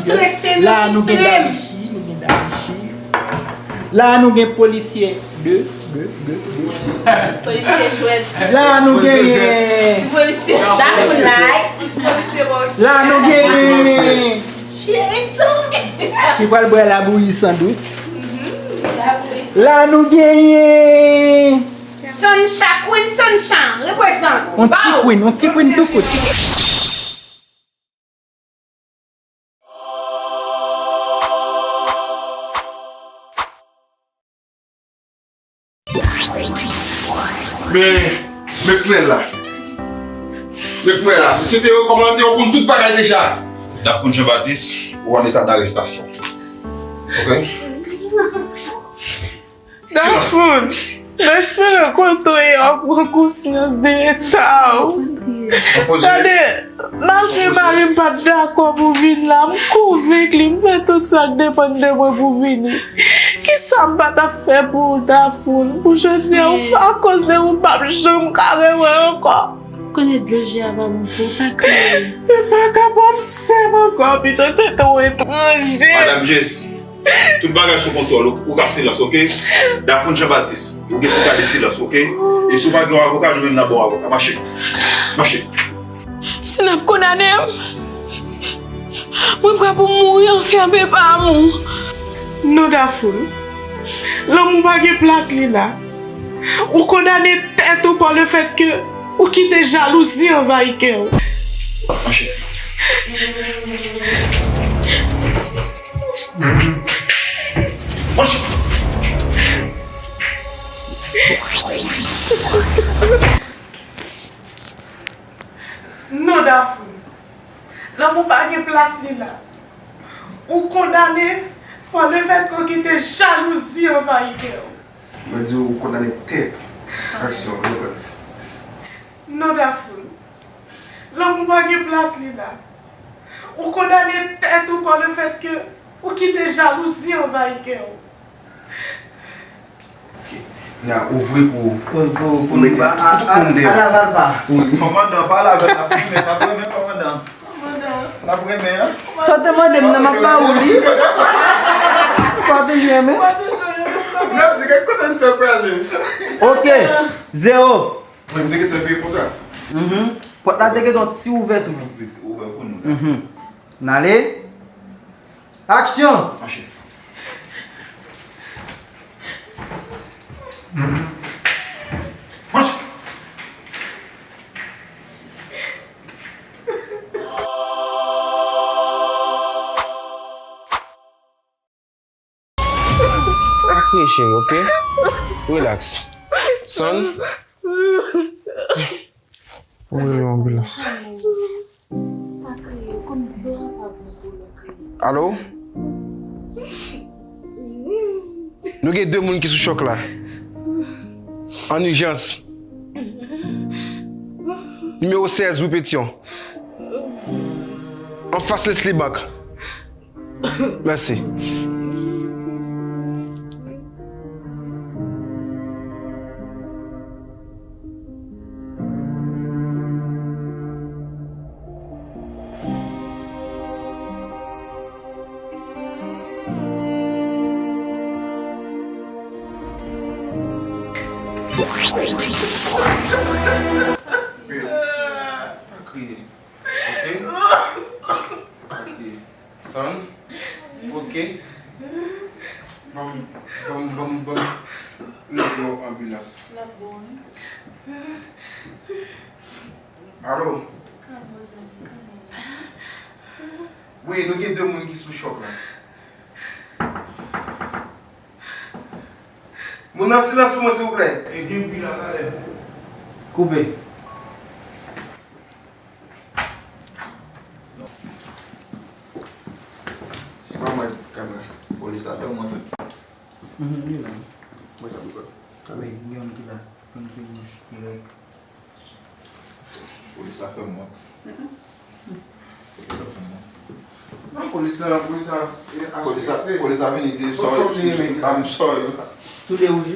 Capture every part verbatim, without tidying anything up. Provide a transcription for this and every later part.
Strese m, la nou gen Davichi, nou gen Davichi. La nou gen polisye de, de, de, de. Polisye jwèt. La nou genyen. Ti polisye Dafou Light. La nou genyen. Jason. Ki pral bwè labouyi san dous. La nou genyen. Sancha, Queen Sancha, reprezant. On ti Queen, on ti Queen tou kout. Men, men klè la. Men klè la. Misye te yo kòmande yo konn tout bagay deja. Dafon Jean Baptiste, ou an eta darestasyon. Oke? Dafon, m espere kote w ye w ap pran konsyans de eta w. Tande, malgre mari m pa t dakò pou vin la, m konvenk li, m fè tout sa k depann de mwen pou vini. Kisa m pa t ap fè pou ou, Dafon? Pou jodi a, akoz de ou, m p ap janm ka rewè ankò. Konnen dlo je a pa bon pou ou, pa kriye. M pa kapab sèm ankò, pito se twò etranje. Madanm Jess, tout bagay sou kontwòl, ou, ou ka silans, oke? Dafon Jean Baptiste, ou gen pou gade silans, oke? E si w pa gen yon avoka, nou menm n ap ba w avoka. Mache. Mache. Si n ap kondane m, mwen prè pou m mouri anfèmen pa amou. Non, Dafon, lanmou pa gen plas li la. Ou kondane tèt ou pa lefètke ou kite jalouzi anvayi kè w. Non, Dafon. Lanmou pa gen plas li la. Ou kondane pa lefètke w kite jalouzi anvayi kè w. Mwen di w kondane tèt ou. Aksyon, reprann. Non, Dafon. Lanmou pa gen plas li la. Ou kondane tèt ou pa lefètke ou kite jalouzi anvayi kè w. Nya ouvri pou pou pou nou ba a a a laval pa. Kòmandan pa laval n ap renmen n ap renmen kòmandan. N ap renmen an. Sa w te mande m nan m ap ba ou li. Sa w toujou renmen. N ap di kèk kote n fè prale. Ok. Zewo. Mwen m te gentan fè konsa. Pòt la te gentan ti ouvè tou. Ti ouvè pou nou. N ale. Aksyon! Mache. Mache. Pa kriye cheri, oke? Relax. Son. Ou rele yon anbilans. Alo? Nou gen de moun ki sou chòk la. An ijans. Nimewo sèz, ri Petyon. Anfas Leslie Bank. Mèsi. Pa kriye. Ok? Ok. Son. Ok. Ban m, ban m, ban m, ban m. Leve yon anbilans. Alo? Wi, nou gen de moun ki sou chòk la. Moun nan silans pou mwen silvouplè. E gen bri la talè. Koupe. Se pa mwen kamera. Polis la fè mwen fè. Mhm, li la. Mwen sa pou kòl. Wi, gen yon ki la. Yon ki wouj, dirèk. Polis la fè mwen. Polis la fè mwen. Non, polis la, polis la, polis la, polis la vini di, sorry, I'm sorry. Tou de wouj.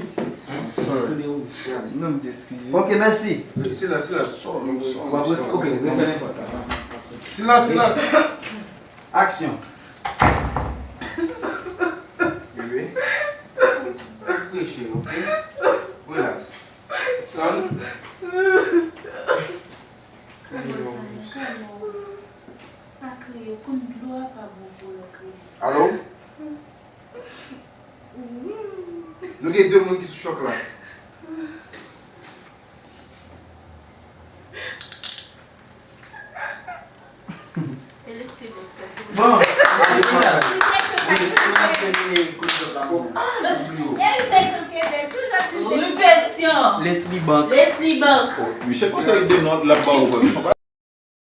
Tou de wouj. Mwen di eskize. Ok, mèsi. Silans, silans. W ap ref-, ok, refè nenpòt. Silans, silans. Aksyon. Bebe, pa kriye, cheri, ok? Relax. Son. Kalme w. Pa kriye, konn dlo a pa bon pou lè w kriye. Alo? Nou gen de moun ki sou chòk la. Bon, Ripetyon. Leslie Bank. Leslie Bank. Michel, konsèy de non, l ap ba ou.